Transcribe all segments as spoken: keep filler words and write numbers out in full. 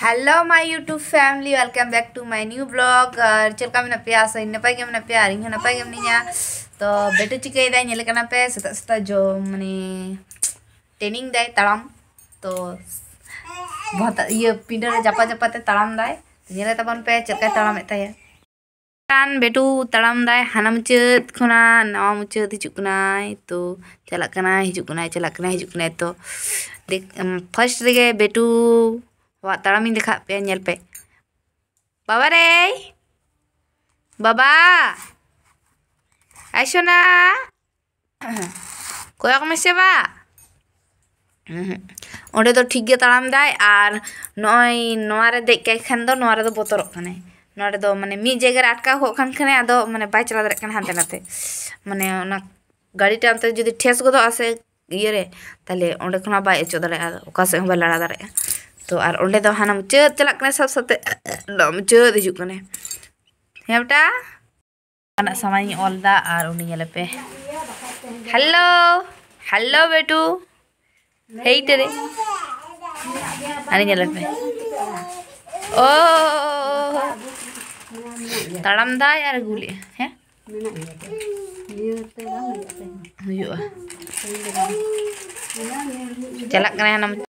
Hello my YouTube family, welcome back to my new vlog. ᱟᱨ ᱪᱮᱫ ᱞᱮᱠᱟ ᱢᱮᱱᱟᱜ ᱯᱮᱭᱟ? ᱟᱥᱟᱧ ᱱᱟᱯᱟᱭ ᱜᱮ ᱢᱮᱱᱟᱜ ᱯᱮᱭᱟ ᱟᱨ ᱤᱧ ᱦᱚᱸ ᱱᱟᱯᱟᱭ ᱜᱮ ᱢᱤᱱᱟᱹᱧᱟ᱾ ᱛᱚ ᱵᱮᱴᱩ ᱪᱤᱠᱟᱹᱭᱮᱫᱟᱭ ᱧᱮᱞᱮ ᱠᱟᱱᱟ ᱯᱮ, ᱥᱮᱛᱟᱜ ᱥᱮᱛᱟᱜ ᱡᱚᱢ ᱢᱟᱱᱮ ᱴᱨᱮᱱᱤᱝ ᱫᱟᱭ ᱛᱟᱲᱟᱢ᱾ ᱛᱚ ᱵᱚᱦᱚᱛ ᱤᱭᱟᱹ ᱯᱤᱸᱰᱟᱹ ᱨᱮ ᱡᱟᱯᱟ ᱡᱟᱯᱟ ᱛᱮ ᱛᱟᱲᱟᱢ ᱫᱟᱭ᱾ ᱛᱚ ᱧᱮᱞᱮ ᱛᱟᱵᱚᱱ ᱯᱮ ᱪᱮᱫ ᱞᱮᱠᱟᱭ ᱛᱟᱲᱟᱢᱮᱫ ᱛᱟᱭᱟ᱾ ᱠᱷᱟᱱ ᱵᱮᱴᱩ ᱛᱟᱲᱟᱢ ᱫᱟᱭ ᱦᱟᱱᱟ ᱢᱩᱪᱟᱹᱫ ᱠᱷᱚᱱᱟᱜ ᱱᱟᱣᱟ ᱢᱩᱪᱟᱹᱫ ᱦᱤᱡᱩᱜ ᱠᱟᱱᱟᱭ᱾ ᱛᱚ ᱪᱟᱞᱟᱜ ᱠᱟᱱᱟᱭ, ᱦᱤᱡᱩᱜ ᱠᱟᱱᱟᱭ, ᱪᱟᱞᱟᱜ ᱠᱟᱱᱟᱭ, ᱦᱤᱡᱩᱜ ᱠᱟᱱᱟᱭ᱾ ᱛᱚ ᱫᱮᱠ-, ᱩᱢ, first ᱨᱮᱜᱮ ᱵᱮᱴᱩ ᱟᱜ ᱛᱟᱲᱟᱢᱤᱧ ᱫᱮᱠᱷᱟᱣᱟᱫ ᱯᱮᱭᱟ, ᱧᱮᱞ ᱯᱮ᱾ ᱵᱟᱵᱟ ᱨᱮ, ᱵᱟᱵᱟ, ᱟᱭ ᱥᱳᱱᱟ, ᱠᱚᱭᱚᱜ ᱢᱮᱥᱮ ᱵᱟ᱾ ᱩᱦᱩᱸ᱾ ᱚᱸᱰᱮ ᱫᱚ ᱴᱷᱤᱠ ᱜᱮ ᱛᱟᱲᱟᱢ ᱫᱟᱭ, ᱟᱨ ᱱᱚᱜᱼᱚᱭ ᱱᱚᱣᱟ ᱨᱮ ᱫᱮᱡ ᱠᱟᱭ ᱠᱷᱟᱱ ᱫᱚ ᱱᱚᱣᱟ ᱨᱮᱫᱚ ᱵᱚᱛᱚᱨᱚᱜ ᱠᱟᱱᱟᱭ᱾ ᱱᱚᱣᱟ ᱨᱮᱫᱚ ᱢᱟᱱᱮ ᱢᱤᱫ ᱡᱟᱭᱜᱟ ᱨᱮ ᱟᱴᱠᱟᱣ ᱠᱚᱜ ᱠᱷᱟᱱ ᱠᱷᱟᱱᱮ ᱟᱫᱚ ᱢᱟᱱᱮ ᱵᱟᱭ ᱪᱟᱞᱟᱣ ᱫᱟᱲᱮᱭᱟᱜ ᱠᱟᱱᱟ ᱦᱟᱱᱛᱮ ᱱᱟᱛᱮ᱾ ᱢᱟᱱᱮ ᱚᱱᱟ ᱜᱟᱹᱰᱤᱴᱟ ᱚᱱᱛᱮ ᱡᱩᱫᱤ ᱴᱷᱮᱥ ᱜᱚᱫᱚᱜᱼᱟ ᱥᱮ ᱤᱭᱟᱹᱨᱮ, ᱛᱟᱦᱞᱮ ᱚᱸᱰᱮ ᱠᱷᱚᱱᱟᱜ ᱵᱟᱭ ᱚᱪᱚᱜ ᱫᱟᱲᱮᱭᱟᱜᱼᱟ, ᱚᱠᱟ ᱥᱮᱫ ᱦᱚᱸ ᱵᱟᱭ ᱞᱟᱲᱟ ᱫᱟᱲᱮᱭᱟᱜᱼᱟ᱾ ᱛᱚ ᱟᱨ ᱚᱸᱰᱮ ᱫᱚ ᱦᱟᱱᱟ ᱢᱩᱪᱟᱹᱫ ᱪᱟᱞᱟᱜ ᱠᱟᱱᱟᱭ ᱥᱟᱵ ᱥᱟᱵᱛᱮ, ᱱᱚᱣᱟ ᱢᱩᱪᱟᱹᱫ ᱦᱤᱡᱩᱜ ᱠᱟᱱᱟᱭ᱾ ᱦᱮᱸ ᱵᱮᱴᱟ? ᱡᱟᱦᱟᱱᱟᱜ ᱥᱟᱢᱟᱱᱤᱧ ᱚᱞ ᱫᱟ ᱟᱨ ᱩᱱᱤ ᱧᱮᱞᱮ ᱯᱮ᱾ ᱦᱮᱞᱳ, ᱦᱮᱞᱳ ᱵᱮᱴᱩ, ᱦᱮᱭ ᱴᱮᱨᱮ, ᱟᱨ ᱧᱮᱞᱮ ᱯᱮ᱾ ᱳ, ᱛᱟᱲᱟᱢ ᱫᱟᱭ ᱟᱨ ᱜᱩᱞᱮᱜᱼᱟ᱾ ᱦᱮᱸ, ᱦᱩᱭᱩᱜᱼᱟ᱾ ᱪᱟᱞᱟᱜ ᱠᱟᱱᱟᱭ ᱦᱟᱱᱟ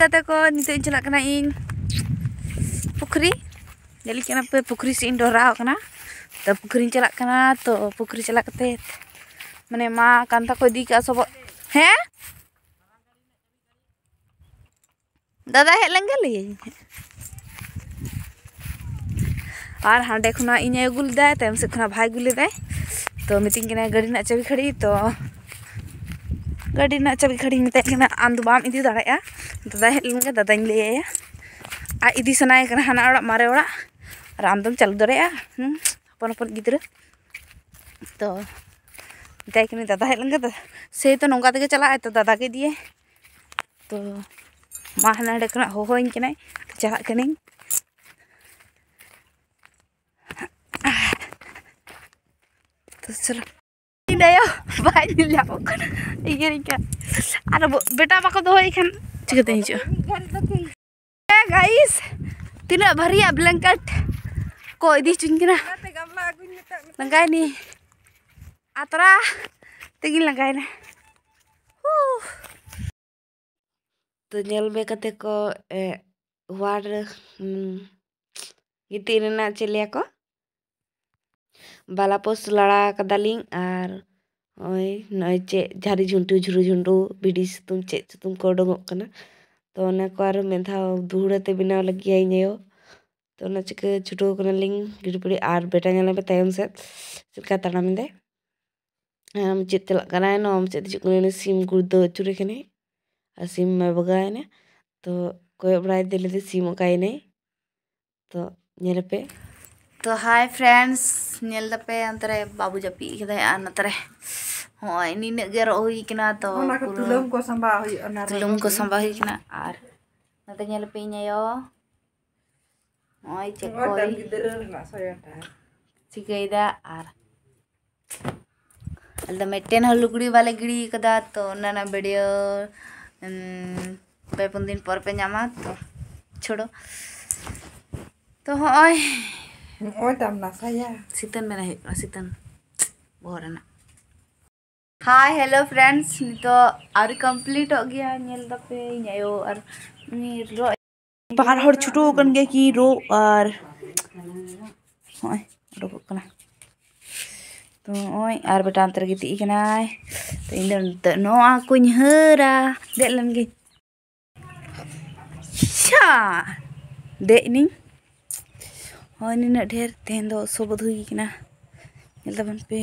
ᱜᱟᱛᱮ ᱠᱚ, ᱱᱤᱛᱚᱜ ᱤᱧ ᱪᱟᱞᱟᱜ ᱠᱟᱱᱟ ᱤᱧ ᱯᱩᱠᱷᱨᱤ᱾ ᱧᱮᱞᱤᱧ ᱠᱟᱱᱟ ᱯᱮ, ᱯᱩᱠᱷᱨᱤ ᱥᱮᱫ ᱤᱧ ᱰᱚᱦᱨᱟᱣ ᱠᱟᱱᱟ᱾ ᱛᱚ ᱯᱩᱠᱷᱨᱤᱧ ᱪᱟᱞᱟᱜ ᱠᱟᱱᱟ᱾ ᱛᱚ ᱯᱩᱠᱷᱨᱤ ᱪᱟᱞᱟᱣ ᱠᱟᱛᱮ ᱢᱟᱱᱮ ᱢᱟ ᱠᱟᱱᱛᱷᱟ ᱠᱚ ᱤᱫᱤ ᱠᱟᱜᱼᱟ ᱥᱚᱵᱚᱜ᱾ ᱦᱮᱸ, ᱫᱟᱫᱟ ᱦᱮᱡ ᱞᱮᱱ ᱜᱮ ᱞᱟᱹᱭᱟᱹᱧ ᱦᱟᱸᱜ᱾ ᱟᱨ ᱦᱟᱸᱰᱮ ᱠᱷᱚᱱᱟᱜ ᱤᱧ ᱟᱭᱳ ᱟᱹᱜᱩ ᱞᱮᱫᱟᱭ, ᱛᱟᱭᱚᱢ ᱥᱮᱫ ᱠᱷᱚᱱᱟᱜ ᱵᱷᱟᱭ ᱟᱹᱜᱩ ᱞᱮᱫᱟᱭ᱾ ᱛᱚ ᱢᱤᱛᱟᱹᱧ ᱠᱟᱱᱟᱭ ᱜᱟᱹᱰᱤ ᱨᱮᱱᱟᱜ ᱪᱟᱹᱵᱤ ᱜᱷᱟᱹᱲᱤ, ᱛᱚ ᱜᱟᱹᱰᱤ ᱨᱮᱱᱟᱜ ᱪᱟᱹᱵᱤ ᱜᱷᱟᱹᱲᱤᱧ ᱢᱮᱛᱟᱭ ᱠᱟᱱᱟ, "ᱟᱢ ᱫᱚ ᱵᱟᱢ ᱤᱫᱤ ᱫᱟᱲᱮᱭᱟᱜᱼᱟ, ᱫᱟᱫᱟᱭ ᱦᱮᱡ ᱞᱮᱱ ᱜᱮ, ᱫᱟᱫᱟᱧ ᱞᱟᱹᱭ ᱟᱭᱟ, ᱟᱡ ᱤᱫᱤ ᱥᱟᱱᱟᱭᱮ ᱠᱟᱱᱟ ᱦᱟᱱᱟ ᱚᱲᱟᱜ ᱢᱟᱨᱮ ᱚᱲᱟᱜ, ᱟᱨ ᱟᱢ ᱫᱚᱢ ᱪᱟᱹᱞᱩ ᱫᱟᱲᱮᱭᱟᱜᱼᱟ, ᱦᱩᱸ, ᱦᱚᱯᱚᱱ ᱦᱚᱯᱚᱱ ᱜᱤᱫᱽᱨᱟᱹ?" ᱛᱚ ᱢᱮᱛᱟᱭ ᱠᱟᱹᱱᱟᱹᱧ, ᱫᱟᱫᱟ ᱦᱮᱡ ᱞᱮᱱ ᱜᱮ, ᱥᱮᱭ ᱛᱚ ᱱᱚᱝᱠᱟ ᱛᱮᱜᱮ ᱪᱟᱞᱟᱜᱼᱟᱭ, ᱛᱚ ᱫᱟᱫᱟ ᱜᱮ ᱤᱫᱤᱭᱟᱭ᱾ ᱛᱚ ᱢᱟ ᱦᱟᱱᱟ ᱦᱟᱸᱰᱮ ᱠᱷᱚᱱᱟᱜ ᱦᱚᱦᱚᱣᱟᱹᱧ ᱠᱟᱱᱟᱭ, ᱛᱚ ᱪᱟᱞᱟᱜ ᱠᱟᱹᱱᱟᱹᱧ᱾ ᱛᱚ ᱪᱚᱞᱚ᱾ ᱤᱧ ᱟᱭᱳ ᱵᱟᱭ ᱧᱮᱞ ᱧᱟᱢᱚᱜ ᱠᱟᱱᱟ, ᱮᱜᱮᱨᱤᱧ ᱠᱟᱱᱟ᱾ ᱟᱨ ᱵᱚ-, ᱵᱮᱴᱟ ᱵᱟᱠᱚ ᱫᱚᱦᱚᱭ ᱠᱷᱟᱱ ᱪᱤᱠᱟᱹᱛᱮ ᱦᱤᱡᱩᱜᱼᱟ? Guys, ᱛᱤᱱᱟᱹᱜ ᱵᱷᱟᱨᱤᱭᱟᱜ blanket ᱠᱚ ᱤᱫᱤ ᱦᱚᱪᱚᱧ ᱠᱟᱱᱟ᱾ ᱞᱟᱸᱜᱟᱭᱱᱤ, ᱟᱛᱨᱟ ᱛᱮᱜᱤᱧ ᱞᱟᱸᱜᱟᱭᱱᱟ᱾ ᱦᱩ᱾ ᱛᱚ ᱧᱮᱞ ᱢᱮ ᱠᱟᱛᱮ ᱠᱚ, ᱮ, ᱦᱚᱣᱟᱨ, ᱩᱸ, ᱜᱤᱛᱤᱡ ᱨᱮᱱᱟᱜ ᱪᱮᱫ ᱞᱟᱹᱭᱟ ᱠᱚ, ᱵᱟᱞᱟ ᱯᱳᱥ ᱞᱟᱲᱟ ᱠᱟᱫᱟᱞᱤᱧ᱾ ᱟᱨ ᱱᱚᱜᱼᱚᱭ, ᱱᱚᱜᱼᱚᱭ ᱪᱮᱫ ᱡᱷᱟᱹᱨᱤ ᱡᱷᱩᱱᱴᱩ, ᱡᱷᱩᱨᱩ ᱡᱷᱩᱱᱴᱩ, ᱵᱷᱤᱰᱤ ᱥᱩᱛᱟᱹᱢ, ᱪᱮᱫ ᱥᱩᱛᱟᱹᱢ ᱠᱚ ᱩᱰᱩᱝᱚᱜ ᱠᱟᱱᱟ᱾ ᱛᱚ ᱚᱱᱟ ᱠᱚ ᱟᱨ ᱢᱤᱫ ᱫᱷᱟᱣ ᱫᱩᱦᱲᱟᱹ ᱛᱮ ᱵᱮᱱᱟᱣ ᱞᱟᱹᱜᱤᱫ ᱤᱧ ᱟᱭᱳ᱾ ᱛᱚ ᱚᱱᱟ ᱪᱤᱠᱟᱹ ᱪᱷᱩᱴᱟᱹᱣ ᱠᱟᱱᱟᱞᱤᱧ ᱜᱤᱰᱤ ᱯᱤᱰᱤ᱾ ᱟᱨ ᱵᱮᱴᱟ ᱧᱮᱞ ᱢᱮ ᱛᱟᱭᱚᱢ ᱥᱮᱫ ᱪᱮᱫ ᱞᱮᱠᱟ ᱛᱟᱲᱟᱢ ᱮᱫᱟᱭ᱾ ᱟᱢ ᱪᱮᱫ ᱪᱟᱞᱟᱜ ᱠᱟᱱᱟᱭ, ᱱᱚᱣᱟ ᱪᱮᱫ ᱦᱤᱡᱩᱜ ᱠᱟᱱᱟᱭ, ᱩᱱᱤ ᱥᱤᱢ ᱜᱩᱲᱫᱟᱹ ᱟᱹᱪᱩᱨᱮ ᱠᱟᱱᱟᱭ ᱟᱨ ᱥᱤᱢ ᱢᱟᱭ ᱵᱟᱜᱟᱣᱮᱱᱟ᱾ ᱛᱚ ᱠᱚᱭᱚᱜ ᱵᱟᱲᱟᱭ ᱫᱮ, ᱞᱟᱹᱭᱫᱟ ᱥᱤᱢ ᱚᱠᱟᱭᱮᱱᱟᱭ᱾ ᱛᱚ ᱧᱮᱞ ᱯᱮ᱾ ᱛᱚ hi friends, ᱧᱮᱞ ᱫᱟᱯᱮ ᱚᱱᱛᱮ ᱨᱮ ᱵᱟᱹᱵᱩ ᱡᱟᱹᱯᱤᱫ ᱠᱟᱫᱟᱭ ᱟᱨ ᱱᱚᱛᱮ ᱨᱮ ᱦᱚᱸᱜᱼᱚᱭ ᱱᱤᱱᱟᱹᱜ ᱜᱮ ᱨᱚᱜ ᱦᱩᱭ ᱠᱟᱱᱟ᱾ ᱛᱚ ᱚᱱᱟ ᱠᱚ ᱯᱩᱨᱟᱹ ᱛᱩᱞᱟᱹᱢ ᱠᱚ ᱥᱟᱢᱵᱟᱣ ᱦᱩᱭᱩᱜᱼᱟ, ᱚᱱᱟ ᱨᱮ ᱛᱩᱞᱟᱹᱢ ᱠᱚ ᱥᱟᱢᱵᱟᱣ ᱦᱩᱭ ᱠᱟᱱᱟ᱾ ᱟᱨ ᱱᱚᱛᱮ ᱧᱮᱞ ᱯᱮ ᱤᱧ ᱟᱭᱳ ᱱᱚᱜᱼᱚᱭ ᱪᱮᱫ ᱱᱚᱜᱼᱚᱭ ᱠᱚᱭ ᱛᱟᱢ ᱜᱤᱫᱽᱨᱟᱹ ᱨᱮᱱᱟᱜ ᱥᱚᱭᱚᱛᱟ᱾ ᱪᱤᱠᱟᱹᱭᱮᱫᱟ᱾ ᱟᱨ ᱟᱞᱮ ᱫᱚ ᱢᱤᱫᱴᱮᱱ ᱦᱚᱸ ᱞᱩᱜᱽᱲᱤ ᱵᱟᱞᱮ ᱜᱤᱰᱤ ᱠᱟᱫᱟ, ᱛᱚ ᱚᱱᱟ ᱨᱮᱱᱟᱜ video, ᱩᱢ, ᱯᱮ ᱯᱩᱱ ᱫᱤᱱ ᱯᱚᱨ ᱯᱮ ᱧᱟᱢᱟ᱾ ᱛᱚ ᱪᱷᱳᱲᱳ᱾ ᱛᱚ ᱦᱚᱸᱜᱼᱚᱭ ᱱᱚᱜᱼᱚᱭ ᱛᱟᱢ ᱱᱟᱥᱟᱭᱟ᱾ ᱥᱤᱛᱟᱹᱱ ᱢᱮᱱᱟ ᱦᱩᱭᱩᱜ ᱠᱟᱱᱟ, ᱥᱤᱛᱟᱹᱱ ᱵᱚᱦᱚᱜ ᱨᱮᱱᱟᱜ᱾ Hi, hello friends, ᱱᱤᱛᱚᱜ ᱟᱹᱣᱨᱤ completeᱚᱜ ᱜᱮᱭᱟ᱾ ᱧᱮᱞ ᱫᱟᱯᱮ ᱤᱧ ᱟᱭᱳ ᱟᱨ ᱩᱱᱤ ᱨᱚᱜ ᱵᱟᱨ ᱦᱚᱲ ᱪᱷᱩᱴᱟᱹᱣ ᱟᱠᱟᱱ ᱜᱮᱭᱟ ᱠᱤ ᱨᱚᱜ ᱟᱨ ᱦᱚᱸᱜᱼᱚᱭ ᱩᱰᱩᱠᱚᱜ ᱠᱟᱱᱟ᱾ ᱛᱚ ᱱᱚᱜᱼᱚᱭ ᱟᱨ ᱵᱮᱴᱟ ᱚᱱᱛᱮ ᱨᱮ ᱜᱤᱛᱤᱡ ᱟᱠᱟᱱᱟᱭ᱾ ᱛᱚ ᱤᱧ ᱫᱚ ᱱᱤᱛᱚᱜ ᱱᱚᱣᱟ ᱠᱚᱧ ᱦᱟᱹᱨᱟ᱾ ᱫᱮᱡ ᱞᱮᱱ ᱜᱤᱧ᱾ ᱥᱟ! ᱫᱮᱡ ᱮᱱᱟᱹᱧ᱾ ᱦᱳᱭ, ᱱᱤᱱᱟᱹᱜ ᱰᱷᱮᱨ ᱛᱮᱦᱮᱧ ᱫᱚ ᱥᱚᱵᱚᱫ ᱦᱩᱭ ᱠᱟᱱᱟ᱾ ᱧᱮᱞ ᱛᱟᱵᱚᱱ ᱯᱮ᱾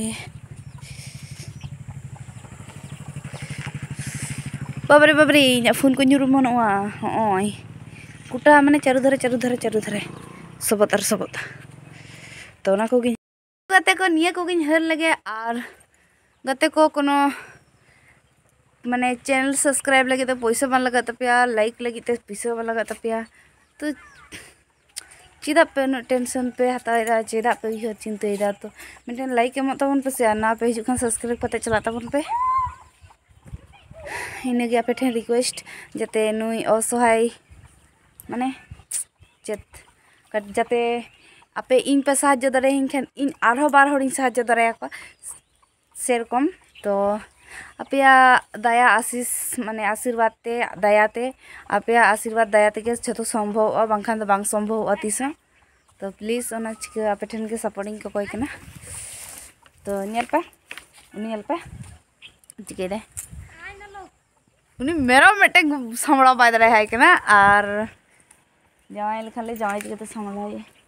ᱵᱟᱵᱨᱮ, ᱵᱟᱵᱨᱮ, ᱤᱧᱟᱹᱜ ᱯᱷᱳᱱ ᱠᱚ ᱧᱩᱨ ᱮᱢᱟᱱᱚᱜᱼᱟ᱾ ᱦᱚᱸᱜᱼᱚᱭ ᱜᱚᱴᱟ ᱢᱟᱱᱮ ᱪᱟᱹᱨᱩ ᱫᱷᱟᱨᱮ, ᱪᱟᱹᱨᱩ ᱫᱷᱟᱨᱮ, ᱪᱟᱹᱨᱩ ᱫᱷᱟᱨᱮ ᱥᱚᱵᱚᱫ ᱟᱨ ᱥᱚᱵᱚᱫ᱾ ᱛᱚ ᱚᱱᱟ ᱠᱚᱜᱮ ᱜᱟᱛᱮ ᱠᱚ, ᱱᱤᱭᱟᱹ ᱠᱚᱜᱮᱧ ᱦᱟᱹᱨ ᱞᱮᱜᱮ᱾ ᱟᱨ ᱜᱟᱛᱮ ᱠᱚ, ᱠᱳᱱᱳ ᱢᱟᱱᱮ channel subscribe ᱞᱟᱹᱜᱤᱫ ᱫᱚ ᱯᱚᱭᱥᱟ ᱵᱟᱝ ᱞᱟᱜᱟᱜ ᱛᱟᱯᱮᱭᱟ, like ᱞᱟᱹᱜᱤᱫ ᱛᱮ ᱯᱚᱭᱥᱟ ᱵᱟᱝ ᱞᱟᱜᱟᱜ ᱛᱟᱯᱮᱭᱟ᱾ ᱛᱚ ᱪᱮᱫᱟᱜ ᱯᱮ ᱩᱱᱟᱹᱜ tension ᱯᱮ ᱦᱟᱛᱟᱣᱮᱫᱟ? ᱪᱮᱫᱟᱜ ᱯᱮ ᱩᱭᱦᱟᱹᱨ ᱪᱤᱱᱛᱟᱹᱭᱮᱫᱟ? ᱛᱚ ᱢᱤᱫᱴᱮᱱ like ᱮᱢᱚᱜ ᱛᱟᱵᱚᱱ ᱯᱮᱥᱮ, ᱟᱨ ᱱᱟᱣᱟ ᱯᱮ ᱦᱤᱡᱩᱜ ᱠᱷᱟᱱ subscribe ᱠᱟᱛᱮ ᱪᱟᱞᱟᱜ ᱛᱟᱵᱚᱱ ᱯᱮ᱾ ᱤᱱᱟᱹᱜᱮ ᱟᱯᱮ ᱴᱷᱮᱱ request, ᱡᱟᱛᱮ ᱱᱩᱭ ᱚᱥᱚᱦᱟᱭ ᱢᱟᱱᱮ ᱪᱮᱫ, ᱡᱟᱛᱮ ᱟᱯᱮ ᱤᱧ ᱯᱮ ᱥᱟᱦᱟᱡᱽᱡᱚ ᱫᱟᱲᱮᱭᱟᱹᱧ ᱠᱷᱟᱱ ᱤᱧ ᱟᱨᱦᱚᱸ ᱵᱟᱨ ᱦᱚᱲᱤᱧ ᱥᱟᱦᱟᱡᱽᱡᱚ ᱫᱟᱲᱮᱭᱟᱠᱚᱣᱟ᱾ ᱥᱮᱨᱚᱠᱚᱢ ᱛᱚ ᱟᱯᱮᱭᱟᱜ ᱫᱟᱭᱟ ᱟᱥᱤᱥ, ᱢᱟᱱᱮ ᱟᱥᱤᱨᱵᱟᱫᱽ ᱛᱮ, ᱫᱟᱭᱟ ᱛᱮ, ᱟᱯᱮᱭᱟᱜ ᱟᱥᱤᱨᱵᱟᱫᱽ ᱫᱟᱭᱟ ᱛᱮᱜᱮ ᱡᱷᱚᱛᱚ ᱥᱚᱢᱵᱷᱚᱵᱚᱜᱼᱟ, ᱵᱟᱝᱠᱷᱟᱱ ᱫᱚ ᱵᱟᱝ ᱥᱚᱢᱵᱷᱚᱵᱚᱜᱼᱟ ᱛᱤᱥ ᱦᱚᱸ᱾ ᱛᱚ ᱯᱞᱤᱡᱽ ᱚᱱᱟ ᱪᱤᱠᱟᱹ ᱟᱯᱮ ᱴᱷᱮᱱ ᱜᱮ ᱥᱟᱯᱳᱨᱴ ᱤᱧ ᱠᱚᱠᱚᱭ ᱠᱟᱱᱟ᱾ ᱛᱚ ᱧᱮᱞ ᱯᱮ, ᱩᱱᱤ ᱧᱮᱞ ᱯᱮ ᱪᱤᱠᱟᱹᱭ ᱫᱟᱭ᱾ ᱩᱱᱤ ᱢᱮᱨᱚᱢ ᱢᱤᱫᱴᱮᱱ ᱥᱟᱢᱵᱲᱟᱣ ᱵᱟᱭ ᱫᱟᱲᱮᱭᱟᱭ ᱠᱟᱱᱟ, ᱟᱨ ᱡᱟᱶᱟᱭ ᱞᱮᱠᱷᱟᱱ ᱞᱮ ᱡᱟᱶᱟᱭ ᱪᱤᱠᱟᱹᱛᱮ ᱥᱟᱢᱵᱲᱟᱣ ᱦᱩᱭᱩᱜᱼᱟ᱾